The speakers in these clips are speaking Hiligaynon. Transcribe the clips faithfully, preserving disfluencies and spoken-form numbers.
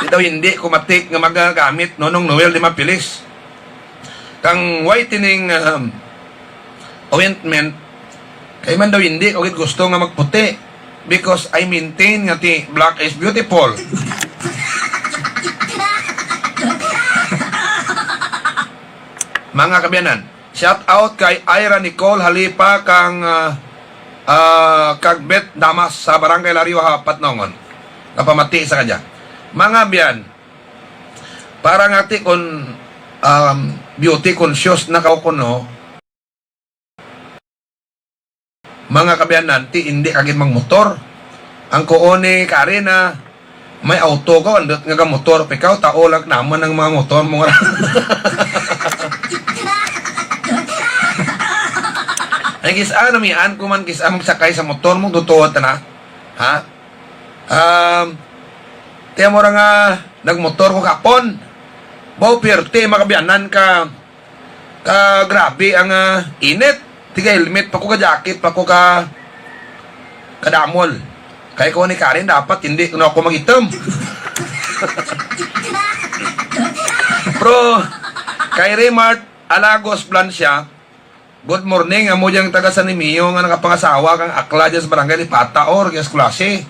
Di daw hindi ko matik nga magagamit, Nonong Noel, di mapilis. Kang whitening, um, ointment, kay man daw hindi ko gid gusto nga magputi because I maintain nga ti black is beautiful. Mga kabiyanan, shout out kay Ira Nicole Halipa kang, ah, ah, kag Beth Damas sa Barangay Lario, Hapat, Nongon. Napamati sa kadya. Mga biyan, para nga ti kun, um, beauty conscious na ka kuno, mga kabiyanan, ti hindi ka gid magmotor. Ang kuon ni Karen na may auto ka, andot nga gamotor pa ikaw, tao lang naman ang mga motor mo nga. Ay, kis-a, namian ko man, kis-a magsakay sa motor mo, tutuod ta na. Ha? Um, tiyan mo ra nga, nagmotor ko kapon. Baw, pirti, mga kabiyanan ka, ka grabe ang, ah, init. Tiga helmet pa ko, ka jacket pa ko, ka, kadamol. Kay ko ni Karen, dapat hindi na ako mag-itom. Pero, kay Remart Alagos Blancia, good morning, amo diyang taga San Remigio nga nakapangasawa kang akla dyan sa barangay Lipata or kay Esculasi.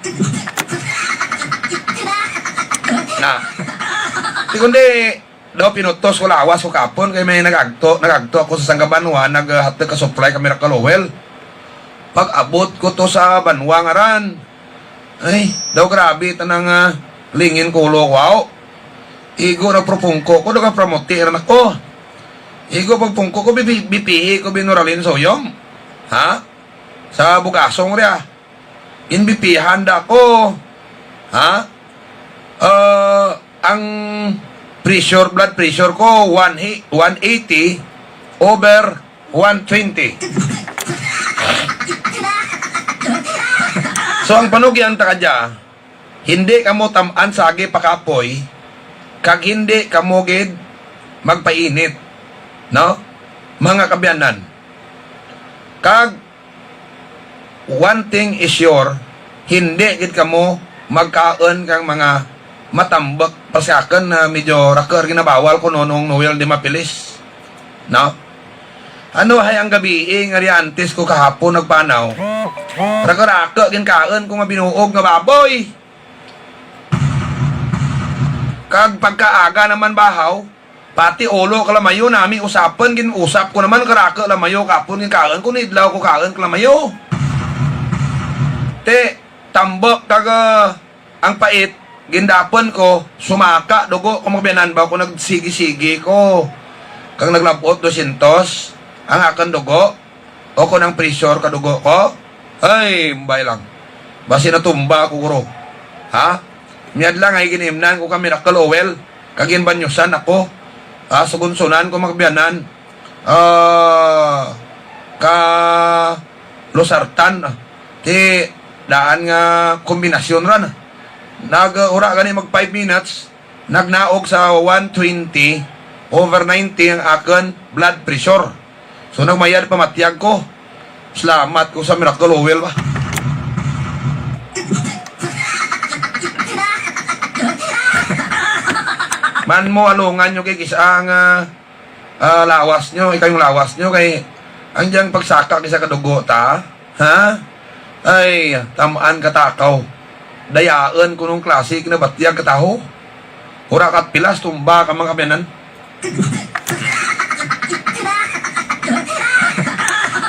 Na. Di kundi, daw pinutos ko lawas ko kapon kay may nagagto, nagagto ako sa sangka banwa, naghatag ka supply kami ra ka Lowell. Pag abot ko to sa banwa nga ran, ay, daw grabe, tanang, ah, lingin kulo ko, aw. Igo nagpropungko ko, daw kapramuti ran ako. Igo pagpungko ko, bibi-, bipihi ko binuralin sa uyom. Ha? Sa bugasong ria. Ginbipihan da ko. Ha? Ah, ang pressure, blood pressure ko, one hi-, one eighty over one twenty. So, ang panugyan ta kadya, hindi kamo tam-an sa agi pakapoy, kag hindi kamo gid magpainit, no? Mga kabiyanan. Kag one thing is sure, hindi gid kamo magkaon kang mga matambok. Pasakan na medyo raker ginabawal ko, Nonong Noel, di mapilis. No? Ano hay ang gabi, eh, nga ria antes ko kahapon nagpanaw? Raka-raka ginkaon ko nga binuog nga baboy. Kag pagkaaga naman bahaw, pati ulo ka lamayo nami usapan, gin-usap ko naman karaka lamayo, kapon ginkaon ko, nidlaw ko kaon ka lamayo. Ti, tambok kag, ah, ang pait, gindapan ko, sumaka, dugo ko, mga kabiyanan, ba ko nagsigi-sigi ko. Kag naglabot dosyentos ang akon dugo. O kon ang pressure ka dugo ko, ay, umbay lang. Basi natumba ako, guro. Ha? Miyad lang ay ginimnan ko ka miracle oil, kag ginbanyusan ako. Ha? Sugunsunan ko, mga kabiyanan. Ah, ka losartan. Ti, daan nga kombinasyon ran. Nag, ura gani mag five minutes, nagnaog sa one twenty over ninety ang akon blood pressure. So, nagmayad pa matyag ko. Salamat ko sa miracle oil ba. Man mo, alungan nyo kay kis-a nga, ah, lawas nyo, ikaw yung lawas nyo, kay ang diyang pagsaka kisa kadugo ta, ha? Ay, tamaan katakaw. Dayaan kunong klase kinabatyag kataho. Ura kat pilas tumba ka, mga kabiyanan.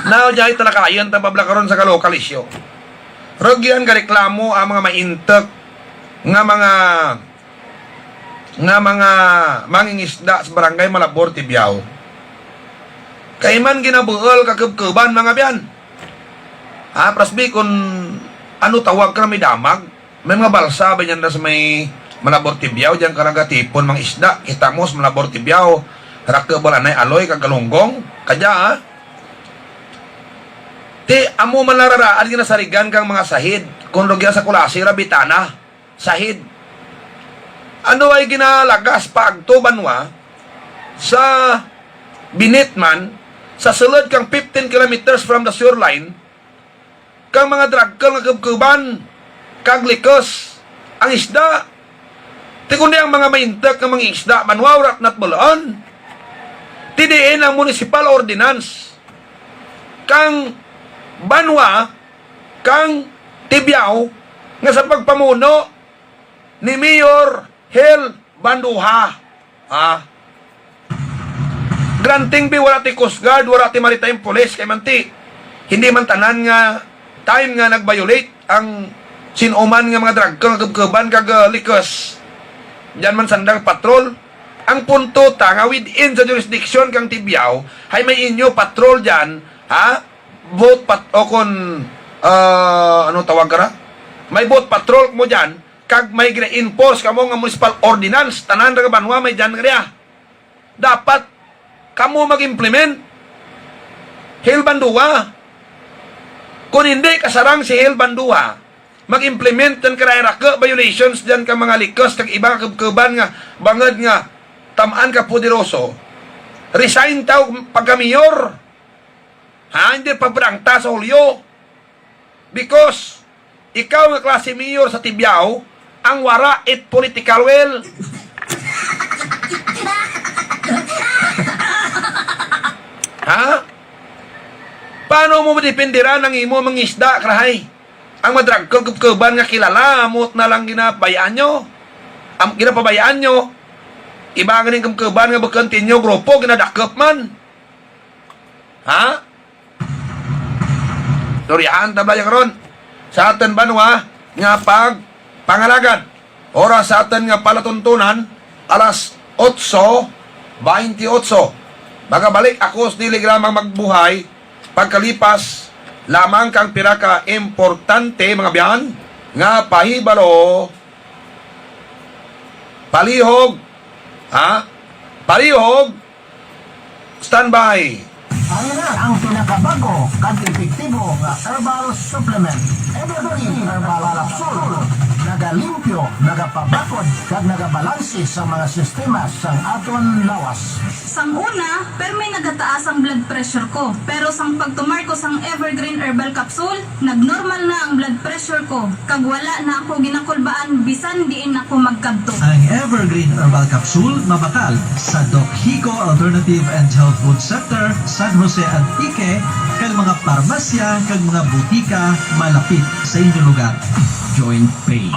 Now, jay talakayan ta babla karon sa kaloka lisyo. Rugyan ka reklamo ang mga maintek nga mga, nga mga mangingisda sa barangay Malabor, Tibiao. Kay man ginabuol ka kubkuban, mga biyan. Ha, prasbi, kung ano tawag ka na may damag, may mga balsa ba yan na sa may Malabor, Tibiao, diyan ka nagatipon mga isda. Kita mo sa Malabor, Tibiao, raka balanay aloy, kag galunggong, kadya, ha? Ti, amo man nararaan ginasarigan kang mga sahid, kung rugya sa Kulasi, Rabitana, sahid. Ano ay ginalagas pa agto, banwa, sa binit man, sa sulod kang fifteen kilometers from the sewer line, kang mga dragkol nga kubkuban kag likos ang isda. Ti kundi ang mga maintek nga mga isda banwa wala natbul-on. Ti diin ang municipal ordinance kang banwa kang Tibiao nga sa pagpamuno ni Mayor Hel Banduha. Ha? Granting bi wala ti Coast Guard, wala ti Maritime Police, kay man ti, hindi man tanan nga time nga nag-violate ang sinuman nga mga drug nga kubkuban kag, ah, likos. Diyan man sandang patrol. Ang punto ta nga within sa jurisdiction kang Tibiao, hay may inyo patrol diyan, ha? Boat pat-, o kon, ah, ano tawag ka ra? May boat patrol mo diyan, kag may gina-enforce kamo nga municipal ordinance, tanan ra nga banwa may diyan nga diya. Dapat kamo mag-implement. Hel Banduha. Kung hindi kasarang si Hel Banduha, mag-implement ng karayarake violations diyan ka mga likos kag iba nga kubkuban nga bangod nga tamaan ka poderoso. Resign taw pagka-mayor. Ha? Hindi pagpadangta sa Hulyo. Because ikaw nga klase mayor sa Tibiao, ang wara it political will. Ha? Paano mo madependera ang imo mangisda, karahay? Ang madragkol kubkuban nga kilala, amot na lang ginabayaan nyo. Ang ginapabayaan nyo, iba nga ning kubkuban nga bukon tinyo grupo, ginadakop man. Ha? Istoryahan ta bala ya karon sa aton banwa nga pagpangalagad. Oras sa aton nga palatuntunan, alas otso baynte otso. Magabalik ako sa dili lamang magbuhay pagkalipas lamang kang pira ka importante, mga biyan, nga pahibalo. Palihog. Ha? Palihog. Standby. Ari na ang pinakabago kag epektibo nga herbal supplement, Evergreen Herbal Capsule. Nagalimpyo, nagapabakod, kag nagabalanse sa mga sistema sang aton lawas. Sang una, permi nagataas ang blood pressure ko, pero sang pagtumar ko sang Evergreen Herbal Capsule, nagnormal na ang blood pressure ko, kag wala na ako ginakulbaan bisan diin ako magkadto. Ang Evergreen Herbal Capsule mabakal sa Doc Hico Alternative and Health Food Center, San Jose, Antique, kag mga parmasya kag mga butika malapit sa inyo lugar. Joint pain.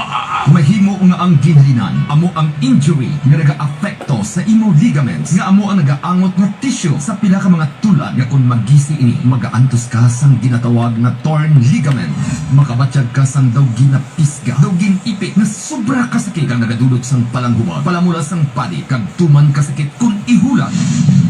Mahimo nga ang ginhalinan amo ang injury nga nagaapekto sa imo ligaments, nga amo ang nagaangot nga tissue sa pila ka mga tulad, nga kon magisi ini, magaantos ka sang ginatawag nga torn ligament. Makabatyag ka sang daw ginapisga, daw gin-ipit, nga sobra ka sakit, kag nagadulot sang palanghubag, palamula sang panit, kag tuman ka sakit kon ihulag.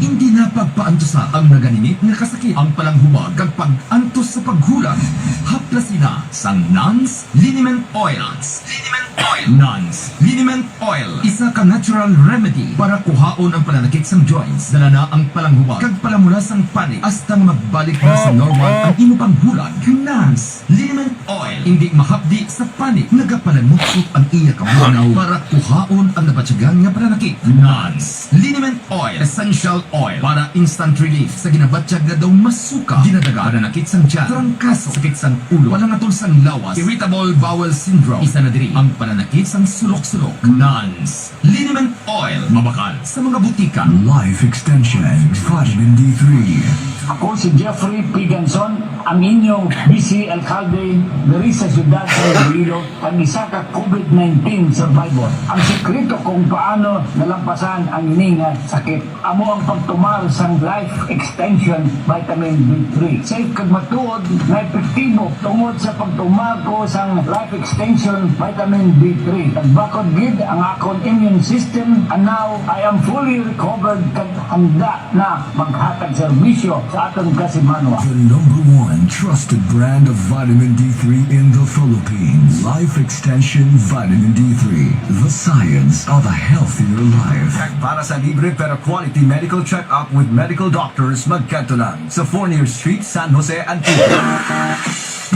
Indi na pagpaantusa ang naganinit nga kasakit, ang palanghubag, kag pag-antos sa paghulag. Haplasi na sang Nans Liniment Oil. Nans Liniment Oil. Nans Liniment Oil, isa ka natural remedy para kuhaon ang pananakit sang joints, dala na ang palanghubag, kag palamula sang panit, hasta nga magbalik na sa normal ang imo panghulag. Nans Liniment Oil, indi mahapdi sa panit, nagapalamutkop ang iya kabugnaw para kuhaon ang nabatyagan nga pananakit. Nans Liniment Oil, essential oil para instant relief sa ginabatyag nga daw masuka, ginadaga, pananakit sang tiyan, trangkaso, sakit sang ulo, palangatol sang lawas, irritable bowel syndrome. Isa na diri ang pananakit sang sulok-sulok. Nans Liniment Oil, mabakal sa mga butika. Life Extension Vitamin D three. Ako si Jeffrey Piganson, ang inyong vice alkalde diri sa siyudad sa Iloilo, kag isa ka COVID nineteen survivor. Ang sekreto kung paano nalampasan ang ini nga sakit amo ang pagtumar sang Life Extension Vitamin D three. Safe kag matuod nga epektibo tungod sa pagtumar ko sang Life Extension Vitamin D three. Nagbakod gid ang akon immune system, and now I am fully recovered kag handa na maghatag serbisyo sa aton kasimanwa. The number one trusted brand of vitamin D three in the Philippines. Life Extension Vitamin D three. The science of a healthier life. Kag para sa libre pero quality medical check-up with medical doctors, magkadto lang sa Fornier Street, San Jose, Antique.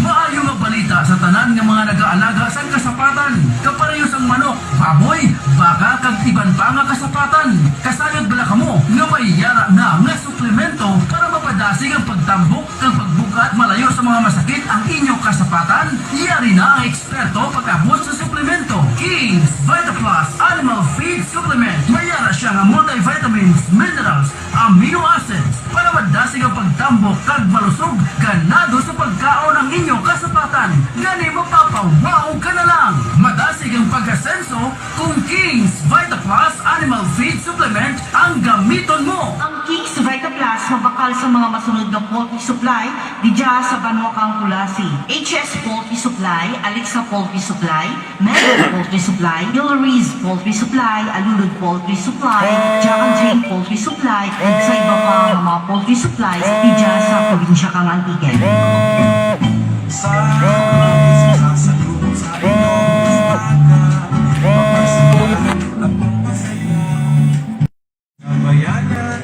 Maayo nga balita sa tanan nga mga nagaalaga sang kasapatan, kapareho sang manok, baboy, baka, kag iban pa nga kasapatan. Kasayod bala kamo nga may yara na nga suplemento para Dasig ang pagtambok kag pagbug-at malayo sa mga masakit ang inyo kasapatan? Yari na ang eksperto pag-abot sa suplemento. King's Vita Plus Animal Feed Supplement. May ara siya nga multivitamins, minerals, amino acids para madasig ang pagtambok kag malusog. Ganado sa pagkaon ang inyo kasapatan, gani mapapawaw ka na lang. Madasig ang pag-asenso kung King's Vita Plus Animal Feed Supplement ang gamiton mo. Ang King's Vita Plus mabakal sa mga masunod nga poultry supply didya sa banwa kang Culasi: H S Poultry Supply, Alexa Poultry Supply, Mega Poultry Supply, Hillry's Poultry Supply, Alulod Poultry Supply, Jack and Jane Poultry Supply, ug sa iba pa nga mga poultry supplies didya sa probinsya kang Antique.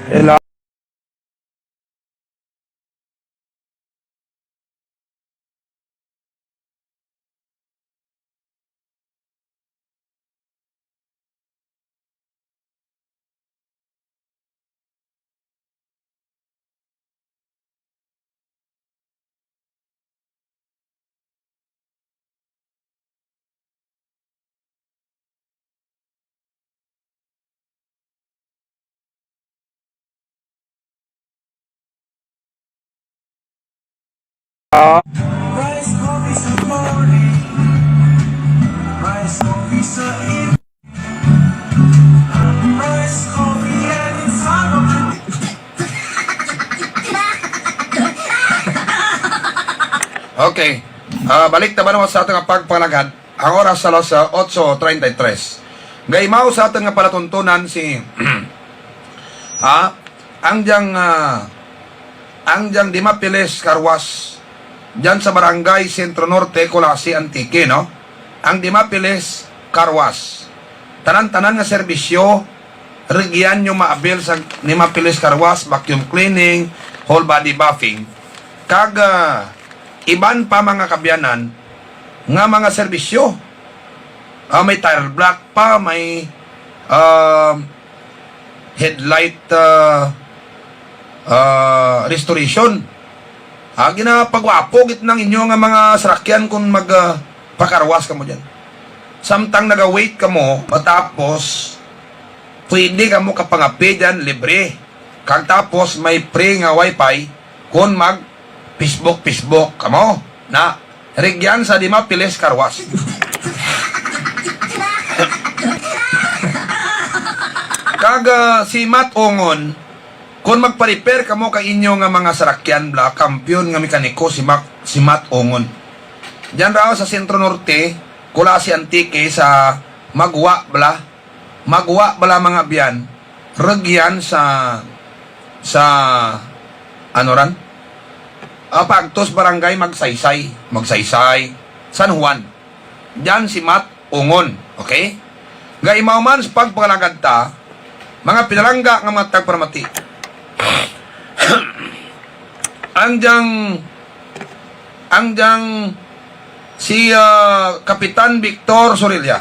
Hello. Okay. Ah, balik ta ba naman sa ating pagpangalagad? Ang oras sa alas, ah, otso treinta y tres. Gaimaw sa aton nga palatuntunan si, ha? Ang diyang, ah, ang diyang Dimapiles Car Wash, diyan sa Barangay Centro Norte, Culasi, Antique, no? Ang Dimapiles Car Wash. Tanan-tanan nga serbisyo, rugyan nyo maabil sa Dimapiles Car Wash, vacuum cleaning, whole body buffing. Kag, ah, iban pa, mga kaabyanan, nga mga serbisyo. Ah, may tire block pa, may, ah, headlight, ah, ah, restoration. Ah, ginapagwapo gid ang inyo nga mga sarakyan kung mag, ah, pa-car wash kamo diyan. Samtang naga-wait kamo, matapos, pwede kamo kapangape diyan, libre. Kag tapos may free nga wifi kung mag Facebook, Facebook kamo na rugyan sa Dimapiles Car Wash. Kag, ah, si Matt Ongon, kung magpa-repair kamo kay inyo nga mga sarakyan, bala, kampiyon nga mekaniko si Mac-, si Matt Ongon. Diyan raw sa Centro Norte, Culasi, Antique, sa Magwa, bala, Magwa bala, mga abyan, rugyan sa, sa, ano ran? Ah, paagtos barangay Magsaysay, Magsaysay, San Juan. Diyan si Matt Ongon, okay? Gaimaw man sa pagpangalagad ta, mga pinalangga nga mga tagparamati. Ang diyang, ang diyang si, ah, Kapitan Victor Sorilla.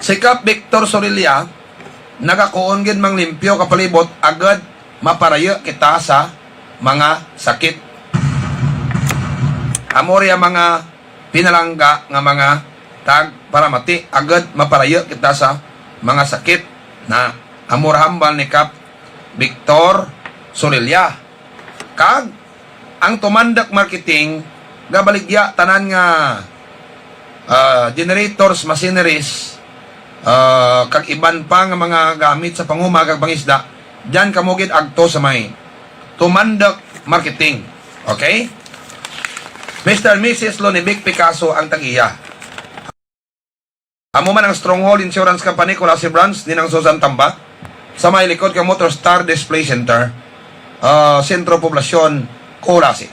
Si Kap Victor Sorilla, nagakuon gid manglimpyo ka palibot agud maparayo kita sa mga sakit. Amo ria mga pinalangga nga mga tagparamati, agud maparayo kita sa mga sakit. Na amo ra hambal ni Kap Victor Sorilla. Kag ang Tumandok Marketing gabaligya tanan nga, ah, generators, machineries, ah, kag iban pa nga mga gamit sa panguma kag pangisda. Diyan kamo gid agto sa may Tumandok Marketing. Okay? Mister and Missus Lonibic Picasso ang tag-iya. Amo man ang Stronghold Insurance Company, Culasi Branch, ni Nang Susan Tamba, sa may likod kang Motor Star Display Center, ah, Sentro Poblacion, Culasi.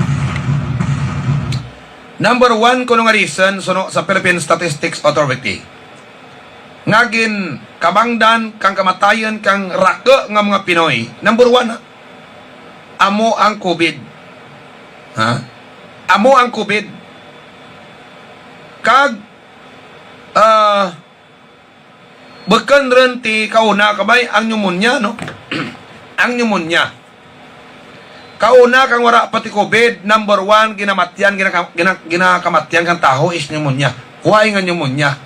Number one kuno nga reason, suno sa Philippine Statistics Authority, nga ginkabangdan kang kamatayon kang raku nga mga Pinoy. Number one, ha? Amo ang COVID. Ha? Amo ang COVID. Kag, ah, bukon rin ti kauna, kabay, ang pneumonia, no? Ang pneumonia. Kauna kang wala pa ti COVID, number one, ginamatyan, ginaka-, gina-, ginakamatyan kang tawo is pneumonia. Why nga pneumonia?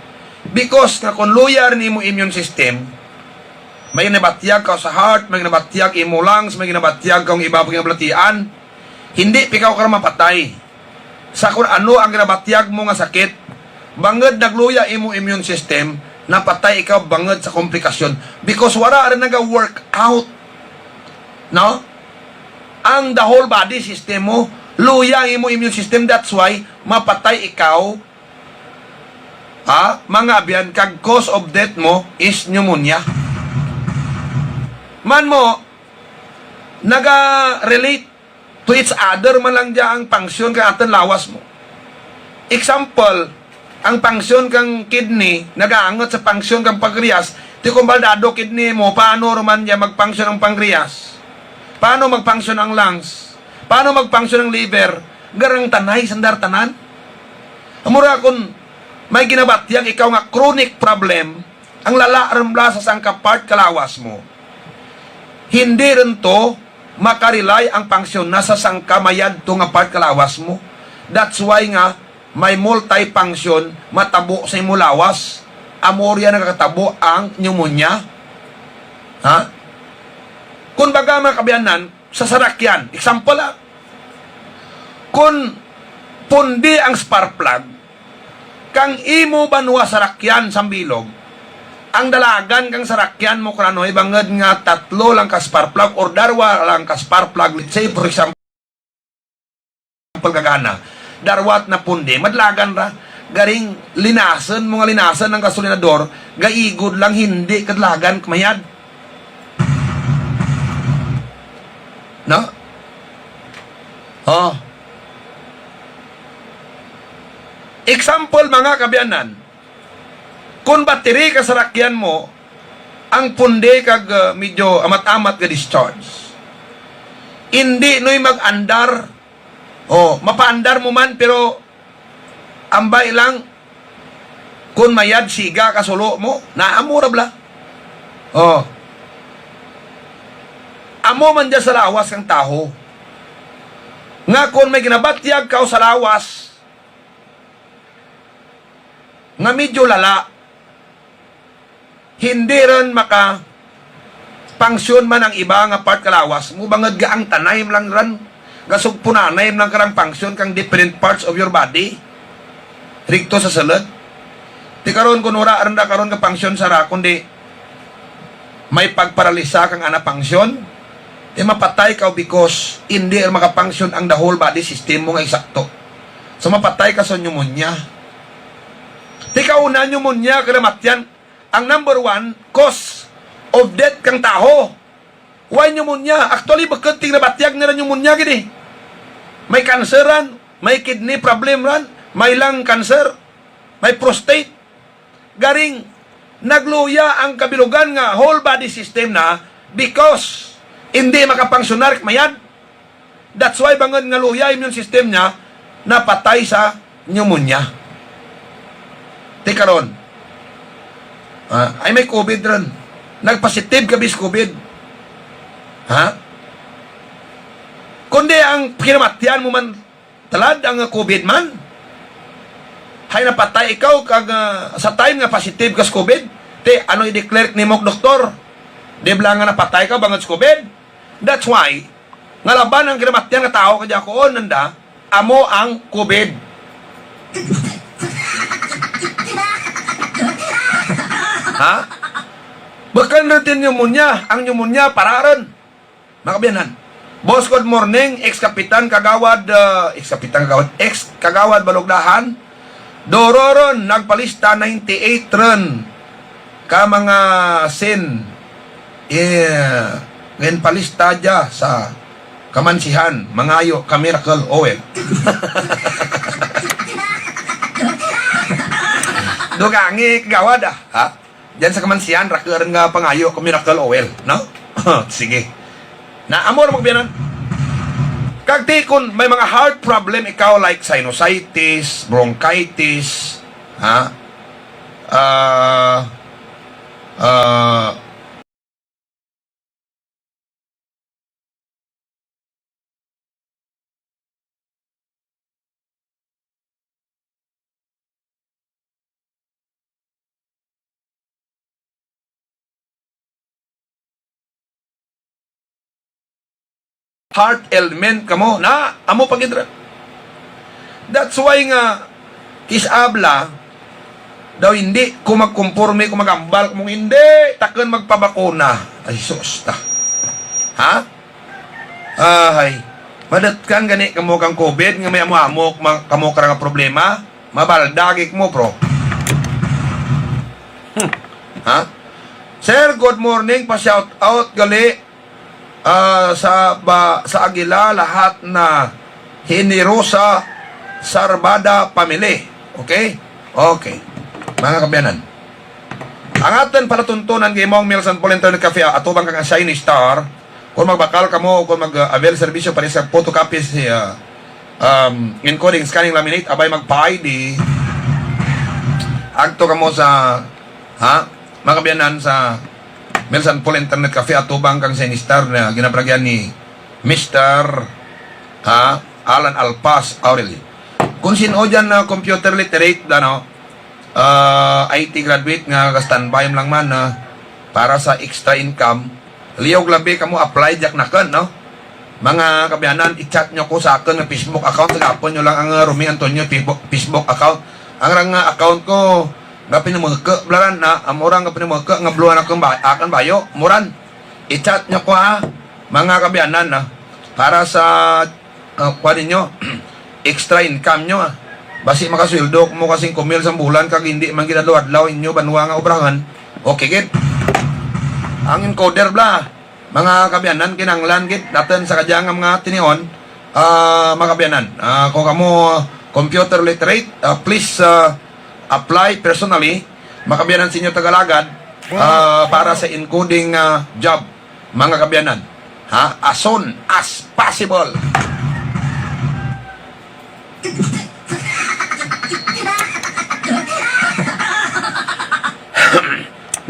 Because nga kung luya rin imo immune system, may ginabatyag ka sa heart, may ginabatyag imo lungs, may ginabatyag kang iba pang balatian, hindi pa ikaw ka mapatay. Sa kung ano ang ginabatyag mo nga sakit, bangod nagluya imo immune system, napatay ikaw bangod sa komplikasyon. Because wala rin naga-work out, no? Ang the whole body system mo, luya ang imo immune system. That's why mapatay ikaw, ha? Mga abyan, kag cause of death mo is pneumonia. Man mo, naga-relate to each other man lang dya ang function kang aton lawas mo. Example, ang function kang kidney nagaangot sa function kang pancreas. Ti kung baldado kidney mo, paano ra man dya mag-function ang pancreas? Paano mag-function ang lungs? Paano mag-function ang liver? Garang tanay, sandar tanan. Amura kung may ginabatyag ikaw nga chronic problem, ang lala rin bala sa sangka part kalawas mo. Hindi rin to makarelay ang function na sa sangka mayadto nga part kalawas mo. That's why nga may multifunction matabo sa imo lawas. Amo riya nakakatabo ang pneumonia. Ha? Kung baga, mga kaabyanan, sa sarakyan, example, ah, kung pundi ang spark plug, kang imo banwa sarakyan sa bilog, ang dalagan kang sarakyan mo, kranoy, bangod nga tatlo lang ka spark plug or darwa lang ka spark plug, let's say, for example, kagana, darwat na pundi, madlagan ra. Garing linason mo nga linason ang gasolinador, gaigod lang, hindi kadlagan kumayad. No? Oh. Example, mga kaabyanan, kung battery ka sarakyan mo, ang pundi kag, uh, medyo amat-amat nga discharge. Hindi noy mag-andar. Oh, mapaandar mo man, pero ambay lang, kung mayad siga ka sulo mo, naamo ra bala. Oh. Amo man dyan sa lawas kang tawo. Nga kung may ginabatyag ka sa lawas, nga medyo lala, hindi ran maka-function man ang iba nga part kalawas mo, bangod nga ang tanay lang ran, gasugpunanay lang karang function kang different parts of your body, rikto sa sulod. Ti karon, kung wala ran da karon ka function sara, kundi may pagparalisa kang ana function, ti mapatay ka because hindi maka-function ang the whole body system mo nga eksakto. So, mapatay ka sa pneumonia. Ti kauna, pneumonia, kinamatyan, ang number one cause of death kang tawo. Why pneumonia? Actually, bukod ting nabatyag nila pneumonia gid eh. May cancer ran, may kidney problem ran, may lung cancer, may prostate. Garing nagluya ang kabilugan nga whole body system na because hindi makapangsyonar mayad. That's why bangod nga luya immune system niya, napatay sa pneumonia. Ti karon, ah, ay may COVID ron. Nagpositive ka bis COVID. Ha? Kundi ang kinamatyan mo man talad ang COVID man. Hay napatay ikaw kag, ah, sa time nga positive ka sa COVID, ti ano i-declare nimo, doktor? Di bala nga napatay ka bangod sa COVID? That's why, nga laban ang ginamatyan nga tawo kadya kuon nanda, amo ang COVID. Ha? Bukon rin tin pneumonia, ang pneumonia para rin. Mga kaabyanan. Boss, good morning. Ex-kapitan Kagawad, ah, ex-kapitan Kagawad, ex-kagawad Balugdahan. Duro ron, nagpalista ninety-eight ron ka mga sin. Eh, ngan palista dya sa kamansihan, mangayo ka miracle oil. Dugangi, kagawad, ah, ha? Diyan sa kamansihan, rakuran nga pangayo ko miracle oil, no? Sige. Na, amo ra, mga kaabyanan. Kag ti, kung may mga heart problem ikaw, like sinusitis, bronchitis, ha? Ah, ah, heart ailment kamo. Na, amo pa gid ra. That's why nga, Kis Abla, daw hindi ko magkumporme kung magambal kamo, hindi, takon magpabakuna. Ay, sus, ta. Ha? Ahay. Madatkan gani kamo kang covid nga may amo-amo ma-, kamo kara nga problema? Mabalda gid mo, bro. Hmm. Ha? Sir, good morning. Pa-shout out gali, ah, sa ba, sa Aguila, lahat na Generosa Sarbada family. Okay? Okay. Mga kaabyanan, ang aton palatuntunan kay Mong Milson Paul Internet Cafe, atubang kang Shiny Star. Kung magbakal kamo, kung mag-avail serbisyo para sa photocopy, si, ah, um, encoding, scanning, laminate, abay magpa-I D. Agto kamo sa, ha? Mga kaabyanan, sa Milson Paul Internet Cafe, atubang kang Shiny Star na ginabragyan ni Mister, ha? Alan Alpas Aurelio. Kung sino dyan na computer literate, ano, ah, I T graduate nga standby lang man, ah, para sa extra income, liog labi kamo apply diak nakon, no? Mga kaabyanan, i-chat nyo ko sa akon nga Facebook account, sagapon nyo lang ang, ah, Romy Antonio Facebook, Facebook account. Ang rang, ah, account ko nga pinamuka, blaran na, amo ra nga pinamuka nga blue ang akon ba-, akon bayo, muran. I-chat nyo ko, ha, mga kaabyanan, ha, para sa, ah, kuha ninyo, extra income nyo, ah. Basi makasweldo mo ka singko mil sa bulan kag hindi man gid adlaw-adlaw inyo banwa nga obrahan. Okay gid. Ang encoder bla, mga kaabyanan, kinahanglan gid naton sa kadya nga mga tinion, ah, mga kaabyanan. Ah, kung kamo computer literate, ah, please, ah, apply personally, mga kaabyanan, sa inyo tagalagad, ah, para sa encoding, ah, job, mga kaabyanan. Ha? As soon as possible.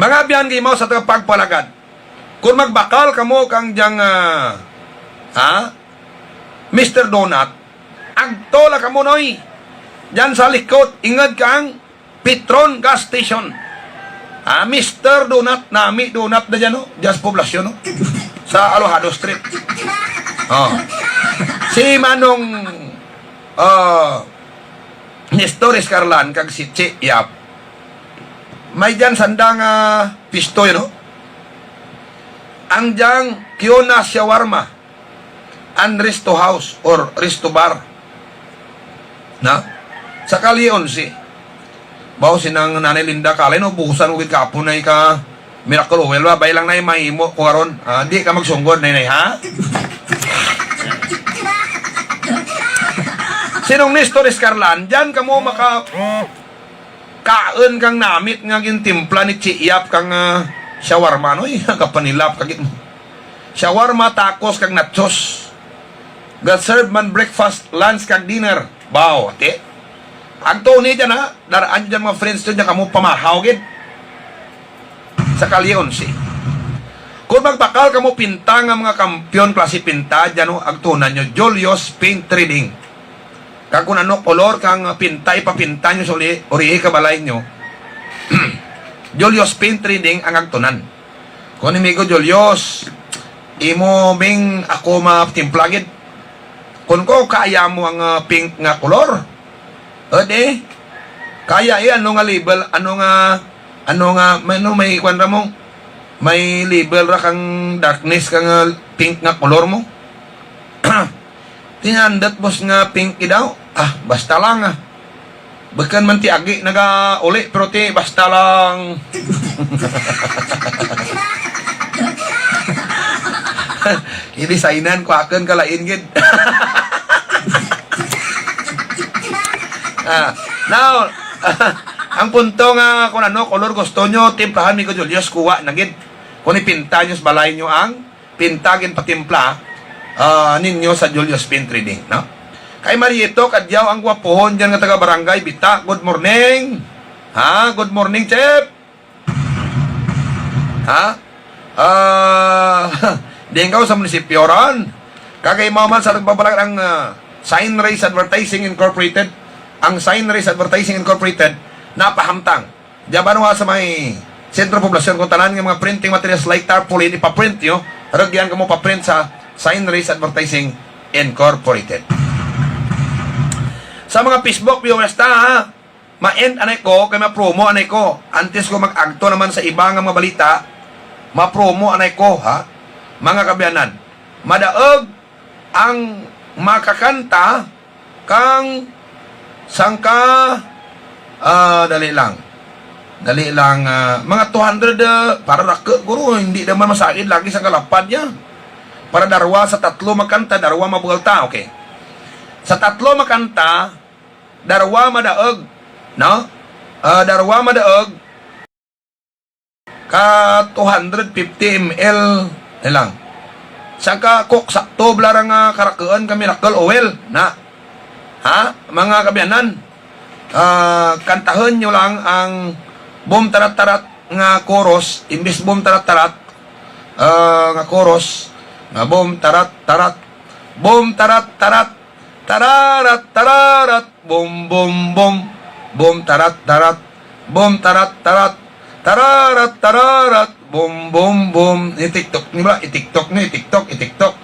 Mga abyan kay mo sa tagapagpalagad. Kung magbakal kamo kang diyang, ah, ha? Mister Donut, agto la kamo, noy. Diyan sa likod, ingod kang Petron Gas Station. Ah, Mister Donut, nami Donut na dyan, no? Diyan sa poblasyon, no? Sa Alojado Street. Oh. Si Manong, ah, Nestor Escarlan kag si Che Yap. May dyan sanda nga pisto, you know? Ang diyang Kiona Shawarma and Resto House or Resto Bar. Na? Sa Kalye Onse. Bawo sinang Nanay Linda Kalay, no? Busan ko gid kapon na ka Miracle Oil ba? Bay lang na mahimo ko karon. Ah, di ka magsunggod, nay, nay, ha? Sinong Nestor Escarlan? Diyan kamo maka kaon kang namit nga gintimpla ni Chiap kang, ah, shawarma, no? Kapanilap kagit mo. Shawarma, tacos, kag nachos. Ga-serve man breakfast, lunch, kag dinner. Baw, ate. Agto ni dyan, ha? Daraan dyan mga friends to dyan, kamo pamahaw gid. Sa Kalye Onse. Kung magbakal kamo pinta nga mga kampiyon klase pinta, dyan, no? Agtunan nyo, Julius Paint Trading. Kag kung ano kolor kang pinta, ipapinta nyo sa uli, uri ka balay nyo. Julius Paint Trading ang agtunan. Kung ni Migo Julius, imo ming ako matimpla gid. Kung ko kaya mo ang, ah, pink nga kolor, o di, kaya, eh, ano nga label, ano nga, ano nga, may, ano, may kwan ra mo, may label ra kang darkness kang, ah, pink nga kolor mo. Tinandat, boss, nga pink daw. Ah, basta lang, ah. Bukon man ti agi nagauli, pero ti basta lang. Gidesignan ko akon ka lain gid. Ah, now, ang punto nga kung ano kolor gusto nyo, timplahan mi ko Julius, kuha na gid. Kung ipinta nyo sa balay nyo ang pinta ginpatimpla, ah, ninyo sa Julius Paint Trading, no? Kay Marieto Cadiao ang gwapohon dyan nga taga Barangay Bita. Good morning. Ha? Good morning, Chef. Ha? Ah, Denggaw sa munisipyo ron. Kagay mo man sa nagbabalag ang, ah, Sign Race Advertising Incorporated. Ang Sign Race Advertising Incorporated, napahamtang. Diya ba, no, sa may sentro poblasyon, kung tanan nga mga printing materials like tarpaulin, ipaprint nyo, ragyan ka mo paprint sa Sign Race Advertising Incorporated. Sa mga Facebook viewers ta, ha, ma-end anay ko, kay ma-promo anay ko. Antes ko mag-agto naman sa iba nga mga balita, ma-promo anay ko, ha. Mga kaabyanan, madaog ang makakanta kang sangka, ah, dali lang. Dali lang, ah, mga two hundred, ah, para ra ka, guro, hindi naman masaid lagi sa kalapad niya. Para darwa sa tatlo makanta, darwa mabuelta, okay. Sa tatlo makanta, darwa madaog, no? Ah, darwa madaog, ka two hundred fifty M L na lang. Sangka Coke, sakto bala ra nga karakuan ka Miracle Oil, na. Ha? Mga kaabyanan, ah, kantahon nyo lang ang Boom Tarat Tarat nga chorus, imbis Boom Tarat Tarat, ah, nga chorus, nga Boom Tarat Tarat, Boom Tarat Tarat, Tararat, tararat, bum, bum, bum. Bum, tarat, tarat. Bum, tarat, tarat. Tararat, tararat. Bum, bum, bum. I-TikTok ni ba? I-TikTok ni, i-TikTok, i-TikTok.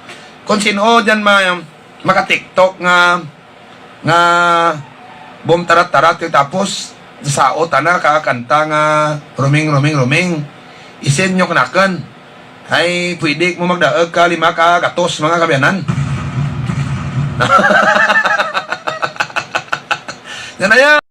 Kung sino dyan ma-, maka-TikTok nga, nga bum, tarat, tarat, tapos sao tana ka kanta nga ruming, ruming, ruming. I-send nyo kanakan. Ay, pwede mo magdaog ka lima ka gatos, mga kaabyanan. Yan na yan.